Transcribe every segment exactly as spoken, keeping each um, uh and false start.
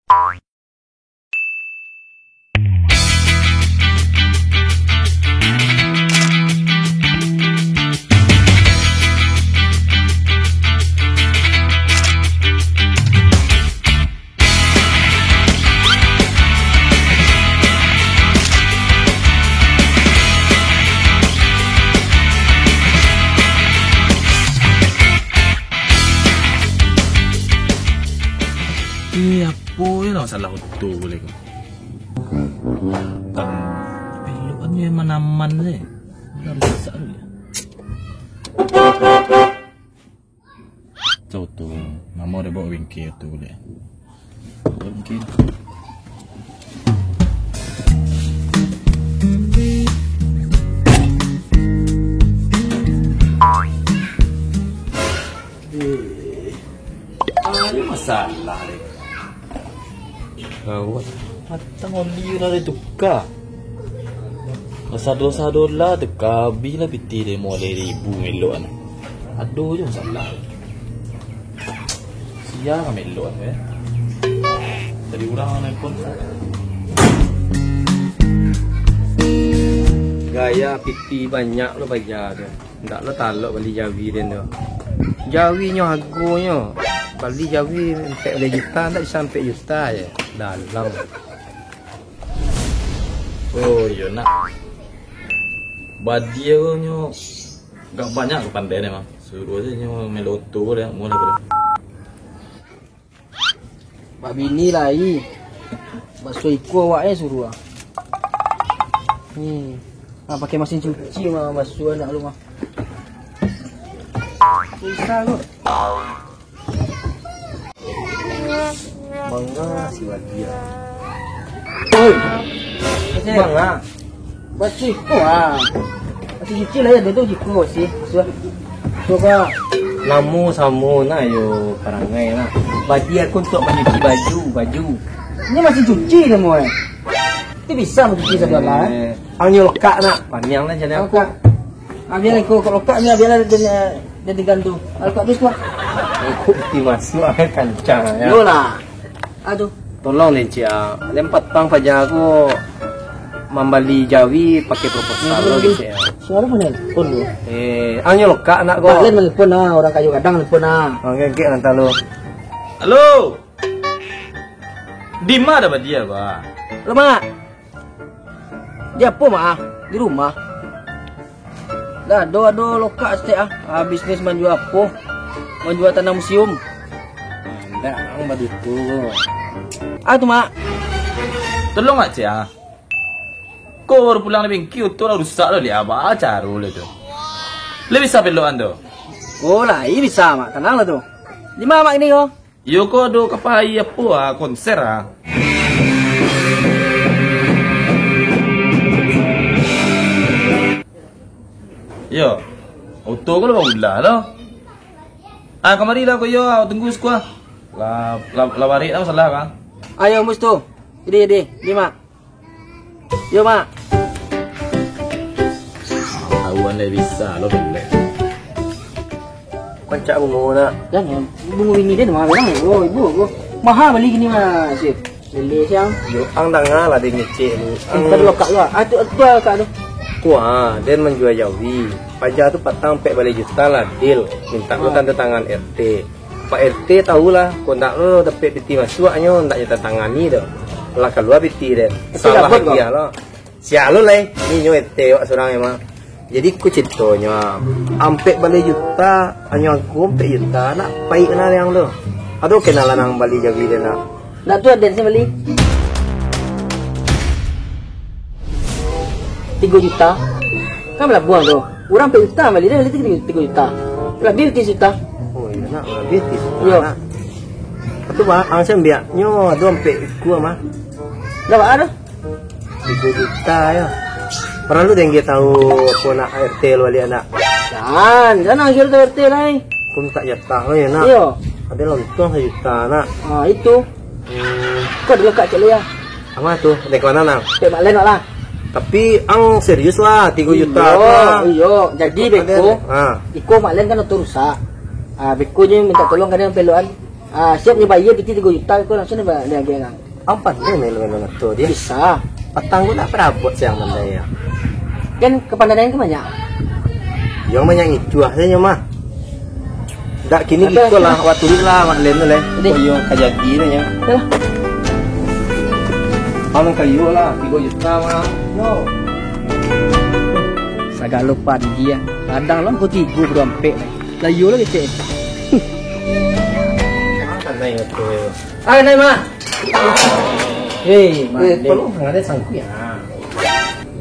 Eh, apo yo lah masalah oto ko lai ko? Tak, pelokan yo manaman se. Lah rusak tu yo. Cau tu, namo dek bawa bingkir tu dek. Bawa bingkir. Eh, ah, ni masalah dek. Gawat. Batang oli lah dituka. Basado-sado lah tuka, abih lah pitih demo alai ribu melok an. Ado je masalah. Sia ka melok an, eh. Tadi urang nelpon. Gaya pitih banyak lo baja tu. Ndak lo talok bali jawi den tu. Jawi nyo hargonyo. Bali jawi ampek baleh juta, ndak bisa ampek juta je. Dalam. Oh, iyo nak. Badia ko nyo gak banyak ko pandai ni mah. Suruh aja nyo melo oto ko deh, mulai ko deh. Bak bini lai. Basuah iko awak eh suruah ah. Hmm. Ah, pakai masin cuci mah basuah anak lu mah. Susah tu. Manga si Wadia. Oi. Manga. Basuah iko ah. Masih cuci lah ya, duduk jiko sih. Sudah. Coba. Namo samo nah yo parangai lah. Badi aku untuk mancuci baju, baju. Ini masih cuci namo eh. Ini bisa mancuci satu lah eh. Eh, ang nyo lekak nak, paniang lah jadi aku. Lekak. Ah, biarlah kau, kau lekak ni, biarlah dia, dia, dia digantung. Ah, lekak terus kau. Aku piti masuk ah, kancang ya. Yo lah. Aduh. Tolong deh, Cik, ah. Lempatang paja aku mambali jawi pakai proposal lo, Cik, ah. Suara mana? Phone tu. Eh, ang nyo lekak nak ko. Balen nelpon lah, orang kayu gadang nelpon lah. Oke, oke, nanti lo. Halo. Di ma dah badia, ba? Lo, Mak. Di apo, Mak, ah? Di rumah. Dah, ado, ado lokak saketek, ah. Ah, bisnis manjua apo? Manjua tanah museum. Ndak, ang baduto. Ah, tu, Mak. Tolong, Mak, Cik, ah. Ko baru pulang dari bengkel, oto lah rusak lo, liek, ba caro lo tu. Lai bisa pelokan tu? Oh, lai bisa, Mak. Tanang lah tu. Di ma, Mak, kini ko? Iyo ko ado ka pai apo ah, konser ah. Iyo. Oto ko lah baulah lo. Ah, kamari lah ko iyo, ah, tunggu siko ah. Lah, lah, lah barek lah masalah kan. Ayo, Mus tu. Jadi, jadi. Lima. Yo, Mak. Tahuan lai bisa lo belek. Rancak bungo nak. Jangan. Bungo bini den mah bilang, oh, ibu aku. Maha bali kini mah, Sir. Beli siang. Yo, ang danga lah den ngecek tu. Eh, ang tadi lokak tu ah. Ah, tu, tu lokak tu. Kuah, den manjua jawi. Paja tu patang ampek baleh juta lah, deal. Minta tu tanda tangan R T. Pak R T tahu lah, kok ndak lo dapek piti masuaknyo, ndak nyo tatangani doh. Lah kalua piti den. Salah lagi lah. Siak lo lai, ninyo R T awak surang emang. Jadi ko ceritonyo, ampek baleh juta, anyo angku ampek juta, nak paik bana yang tu. Ado kenalan nang bali jawi den nak? Ndak tu aden se bali. Tigo juta. Kan balabuang tu. Urang ampek juta bali, den bali tigo, tigo juta. Labiah tigo juta. Oh, iyo nak, labiah tigo juta. Iyo. Nak. Tapi bang, ang se ambiaknyo ado ampek ikua mah. Dah baa tu? Tigo juta yo. Paralu dengke tahu apo nak R T lo baliak nak. Jan, jan ang kiro tahu R T lai. Ko mintak jatah lo yo nak. Iyo. Ado lah untuang sajuta nak. Ah, itu. Hmm. Ko ado lokak cek lo yo. Ama tu, dari ka mano nang? Cek Mak Len lah. Tapi ang serius lah, tigo juta tu lah. Iyo, iyo. Jadi beko, ha. Iko Mak Len kan oto rusak. Ah, beko nyo minta tolong ka den pelokan. Ah, siap nyo bayia pitih tigo juta ko, langsuang nyo ba-, nyo agiah kan. Ampek deh melo-melo ngato dia. Bisa. Patang ko nak parabuik siang mandai ya. Kan kapandaian ko banyak. Yang banyak ngicuah sajo mah. Dak kini gitu lah, awak turuik lah, Mak Len tu leh. Deh. Koyo ka jadi tu nyo. Yalah. Anu kayu lah, tigo juta mah. Yo. Sagalo pandia. Kadang lah ko tigo puluah ampek lah. Lah iyo lah kecek. Ah, naik tu. Ah, naik mah. Hei, Eh, Mak Len. Perlu ada sangkui ah.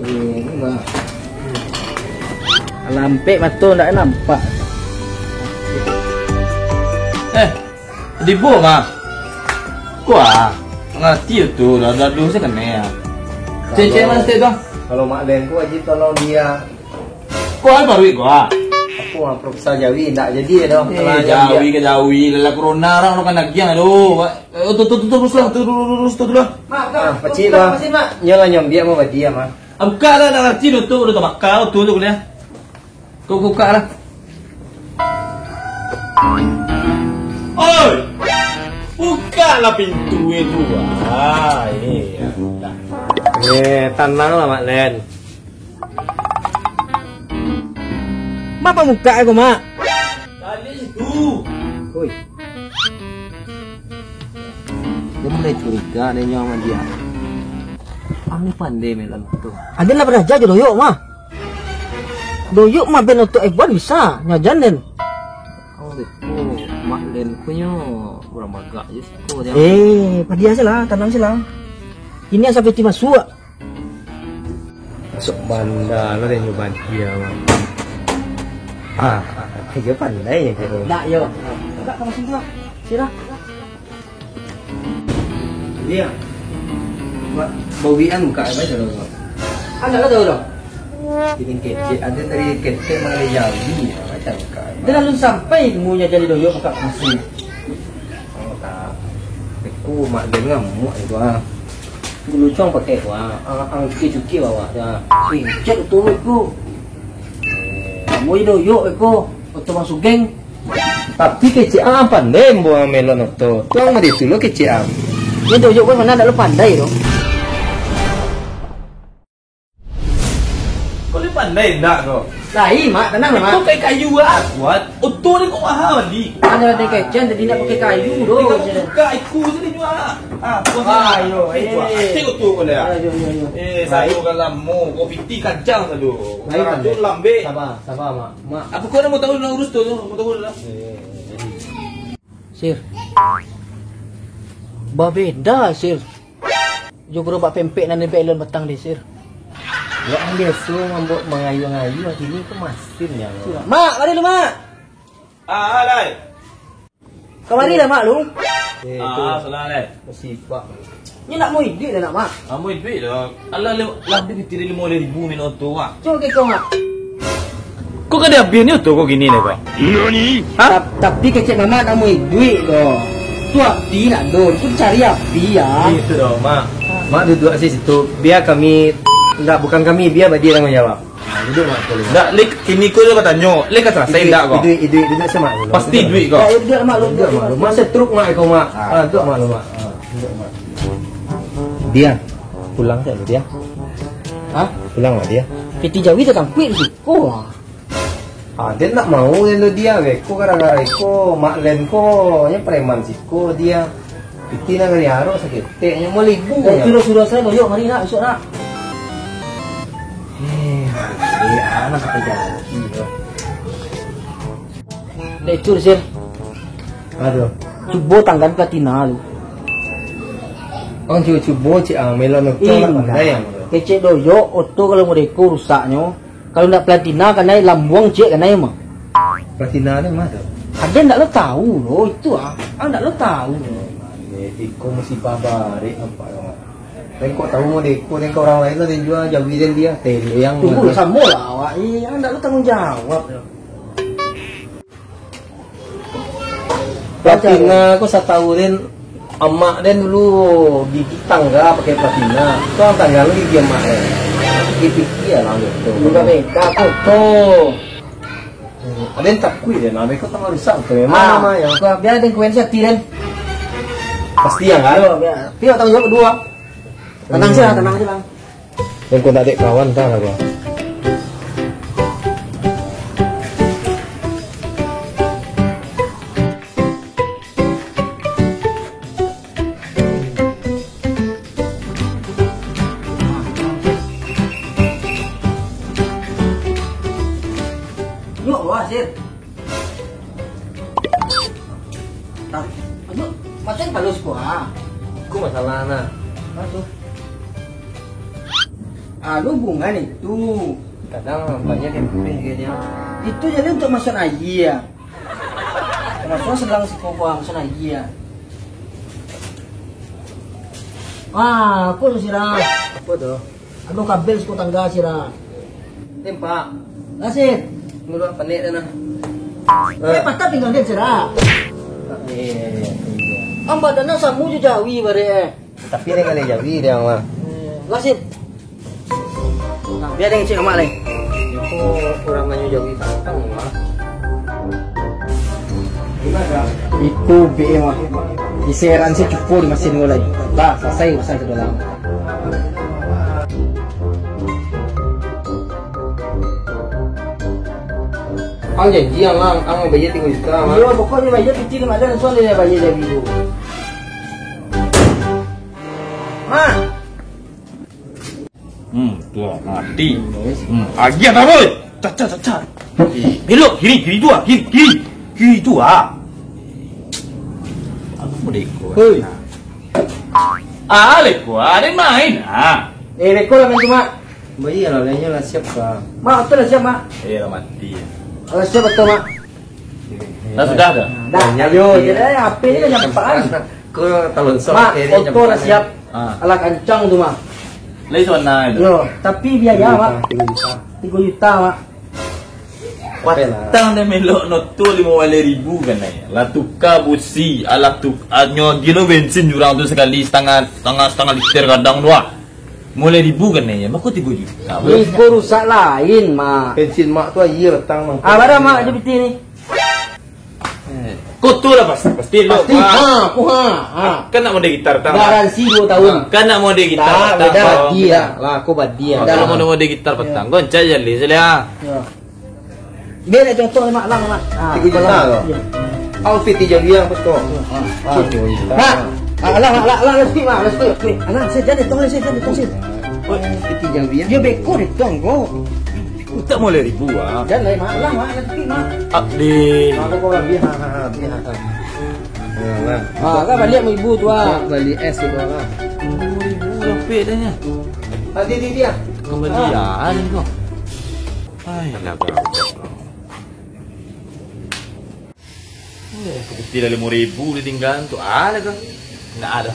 Eh, ini mah. Lampek mato ndak nampak. Eh, dibo mah. Kuah. Ngerti tu, dah dah dulu saya kena ya. Cek-cek Kalau mana stek tu? Kalau Mak Len tu wajib tolong dia. Kuah baru kuah. Aku mah Profesor Jawi ndak jadi ya dah. Eh, Kalau Jawi dia. Ke Jawi, dalam corona orang kan dagiang aduh. Eh, tu tu tu teruslah, tu terus tu lah. Mak, Ah, Mak, pacik Mak, lah. Pacik, Mak. Nyolah nyombia mau badia mah. Ah, buka lah, nak ngerti tu, tu, tu bakal tu, tu kuliah. Kau buka lah. Oi! Buka lah pintu itu. Ah, iya. Eh, tenang lah, Mak Len. Mak, Mak buka aku, Mak. Tadi itu. Oi. Dia mulai curiga deh nyo sama dia. Ang ni pandai Melon tu. Aden lah baraja jo Doyok mah. Doyok mah ben oto Evan bisa nyajan den. Oh, betul. Mak Len punyo urang bagak je siko dia. Eh, padia salah, tanang salah. Ini asa piti masuk. Masuk banda lah dia nyo badia mah. Ah, ah, ah, dia pandai je tu. Dak yo. Agak ka masuk tu lah. Sirah. Iya. Mak, bawian buka apa itu, Mak? Anda lah tahu dah. Ini kecek, ada dari kecek mana jadi, macam buka. Dia lalu sampai ilmunya jadi Doyok buka kursi. Oh, tak. Aku mak dia ngamuk itu ah. Bulucong pakai tu ah. Ang, ang cuki-cuki bawah tu ah. Eh, cek tu tu. Eh, kamu Doyok eko, oto masuk geng. Tapi kecek ang pandai buang Melon oto. Tuang mah ditulo kecek ang. Ni Doyok kan mana ndak lo pandai tu. Kau ni pandai ndak kau? Lain, Mak. Tenang lah, Mak. Itu kayu-kayu ah, kuat. Oto ni kau mahal, Di. Mana ada kecek, jadi nak pakai kayu tu. Ini kau buka iku sini juga. Ah, kau Ah, sini. Yo, Asyik eh. Buat. Asyik oto kau dah. Ah, yo, yo, yo. Eh, Baik. Satu kan lamo. Kau piti kancang satu. Baik, Satu Mak. Lambek. Sabar, sabar, Mak. Mak. Apa kau nak mau tahu nak urus tu, tu? Mau tahu dah. Eh, eh, eh. Sir. Babeda, Sir. Jo gerobak pempek nan di Elon batang di, Sir. Wak biaso mambuek mangayu-ngayu, kini ko masin ya. Mak, mari lu, Mak. Ah, alai. Kamari lah, Mak, lu. Eh, Ah, tu. Salah, alai. Musibah. Ni nak mau iduik dah nak, Mak. Ah, mau iduik dah. Alah, le-, lah habis pitih limo baleh ribu main oto, Mak. Cubo kecek, Mak. Kok kada habis ni oto kok gini ni, Pak? Nani? Ha? Tap-, tapi kecek Mamak nak mau iduik doh. Tu api nak doh, tu cari api ya. Itu doh, Mak. Mak duduk di situ. Biar kami, enggak, bukan kami, biar dia tanggung jawab. Nah, duduk, Mak, dulu. Ndak, Lik, kini ko dia batanyo, Lik ka salasai ndak ko? Iduik, iduik, duduk sama dulu. Pasti iduik ko. Ya, duduk, Mak, dulu. Duduk, Mak, dulu. Masa truk, Mak, ko, Mak. Ah. Ah, duduk, Mak, dulu, Mak. Ah, duduk, Mak. Dia, pulang sajo dia. Hah? Pulang lah dia. Piti jawi tatangkuik di siko. Ah, dia ndak mau yang lo dia, weh. Ko gara-gara iko, Mak Len ko, nya preman siko dia. Piti nagari arok saketek, nya mau libu. Eh, nya. Sudah, sudah, saya Doyok, mari nak, besok nak. Eh, dia anak sampai jadi, doh. Dek, cur, Sir. Aduh. Cubo tanggan platina lu. Oh, cubo-cubo, cik, ah, Melon oto lah pandai, ah. Kecek Doyok, oto kalau modeko rusaknyo, kalau ndak platina kanai lambuang ciek kanai mah. Platina ni mah tu? Aden ndak lo tahu lo, itu ah. Ah, ndak lo tahu lo. Eh, iko musibah barek nampak lo. Tengok tahu modeko, tengok orang lain lah dia jual, jawi dan dia. Teliang. Tunggu, samo lah awak. Eh, ah, ndak lo tanggung jawab lo. Platina ko satahu den, amak den dulu gigi tangga pakai platina. Ko ang tangga gigi amak den. Pikir-pikir lah gitu. Bukan beda ko. Tuh. Den takuik den, abih ko tambah rusak tu. Memang Ah, mama yang kau biar den kuen sati den. Pasti ya kan? Yo, biar. Tapi awak tanggung jawab dua. Tenang Hmm. saja, tenang saja, Bang. Den kau tak ada kawan, tak lah gua. Yo, wah, Sir. Ah, aduh, macam halus ko, ah. Ko masalah, nah. Apa tu? Anu bunga itu. Kadang banyak yang putih kayaknya. Itu jadi untuk masuk aia. Masuk selang siko ko, ah, masuk aia. Ah, aku sirah. Apa tu? Aduh, kabel siko tangga sirah. Timpak. Nasib. Ngulak panik dah nah. Eh, patah pinggang dia sirah. Eh, eh, eh, eh. Am badanna samo jo jawi bare. Tapi dia ngalih jawi dia mah. Nasib. Nah, biar dia ngecek amak lai. Itu orang nanya jawi tantang mah. Iko B M ah. Iseran se cupo di masin ko lai. Lah, salasai urusan tu dalam. Ang janji ang, ang, ang bayar tigo juta, Mak. Iyo, pokoknyo bayar piti limo ratus, langsung dia bayar dari tu. Mak. Hmm, tu lah, mati. Hmm, agiah taruih. Caca, caca. Belok kiri, kiri tu ah, kiri, kiri. Kiri tu ah. Apa model ko? Hei. Ah, leko, ah, den main ah. Eh, leko lah main tu, Mak. Baik lah, lainnya lah siap lah. Mak, betul lah siap, Mak. Eh, lah mati. Lah siap betul, Mak. Dah sudah dah. Dah, ayo, jadi H P ni kan nyampak kan. Ko talon sok, Mak, oto lah siap. Ah. Alah kancang tu, Mak. Lai sona tu. Yo, tapi biaya, Mak. Tigo juta. Tigo juta, Mak. Patang deh melok noto limo baleh ribu kan, eh. Lah tuka busi, alah tuk-, anyo gilo bensin jurang tu sakali satangah, satangah, satangah liter kadang tu, ah. Limo baleh ribu kan, eh. Mako tigo juta. Iko rusak lain, Mak. Bensin Mak tu aia batang, Mak. Ah, bara, Mak, jo piti ni? Eh, ko tu lah pasti, pasti lo, Pasti, Mak. Ha, aku ha, ha. Kan nak model gitar tang, Mak. Garansi duo tahun. Kan nak model gitar Tak, tang, beda Mak. Badia. Lah, aku badia. Kalau model-model gitar petang, kau encak jaleh sajo lah. Yo. Dia nak contoh, Mak, lang, Mak. Ha, Tiga juta kalau lo. Yo. Outfit tiga biang, pas kau. Ha, ha. Tiga juta. Mak, ah, lang, lang, lang, lang, sikit, Mak, lang, sikit. Alah, saya jadi tong, saya jadi tong, saya. Outfit tiga biang. Dia beko di tong, kau. Utak mulai ribu ah. Jan lai, Mak. Lah, Mak, lah, tapi, Mak. Abdi. Mak, kau lagi, ha, ha, ha, ha, ha. Yalah. Ah, kan baliak limo ribu tu ah. Bali es itu lah. Limo ribu sampai dah nya. Tadi di dia. Kembalian kau. Ai, lah kau. Eh, putih dah limo ribu ditinggalan tu. Ah, lah kau. Ndak ada.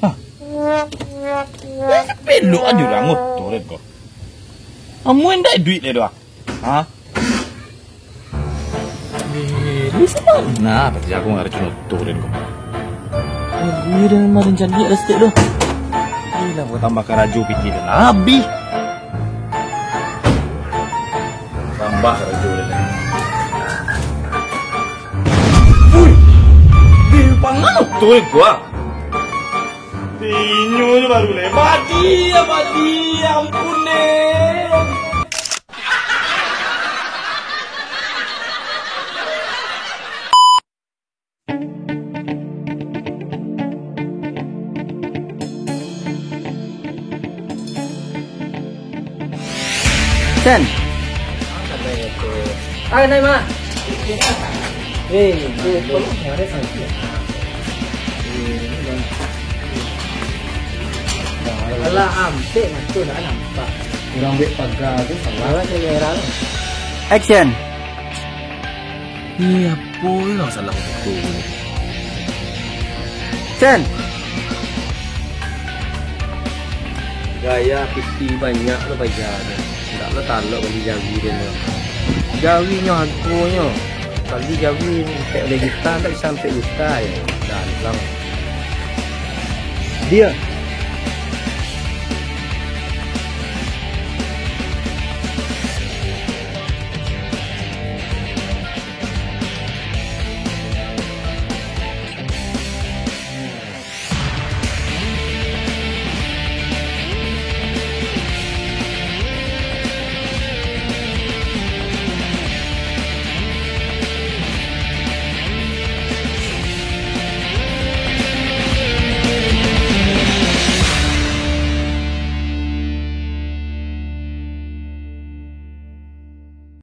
Hah. Belok aja urang motor ko. Amuin ndak duit le doh. Ha? Eh, di sini. Nah, pasti aku nggak ada contoh dan kau. Eh, dia dah kemarin cantik dah stik tu. Gila, gua tambah karajo piti dan habis. Tambah karajo dan. Ui, di pangan tu gua. Inyo je baru le. Badia, badia, ampun deh. Sen. Ah, naik, Mak. Eh, eh, eh. Alah, ampek mah tu nak nampak. Urang buek paga tu salah. Action. Ni apo lah salah foto ni? Sen. Gaya piti banyak lo paja tu. Ndak lo talok bali jawi dia tu. Jarinyo hargonyo. Kali jari ampek baleh juta, ndak bisa ampek juta yo. Dalam. Dia.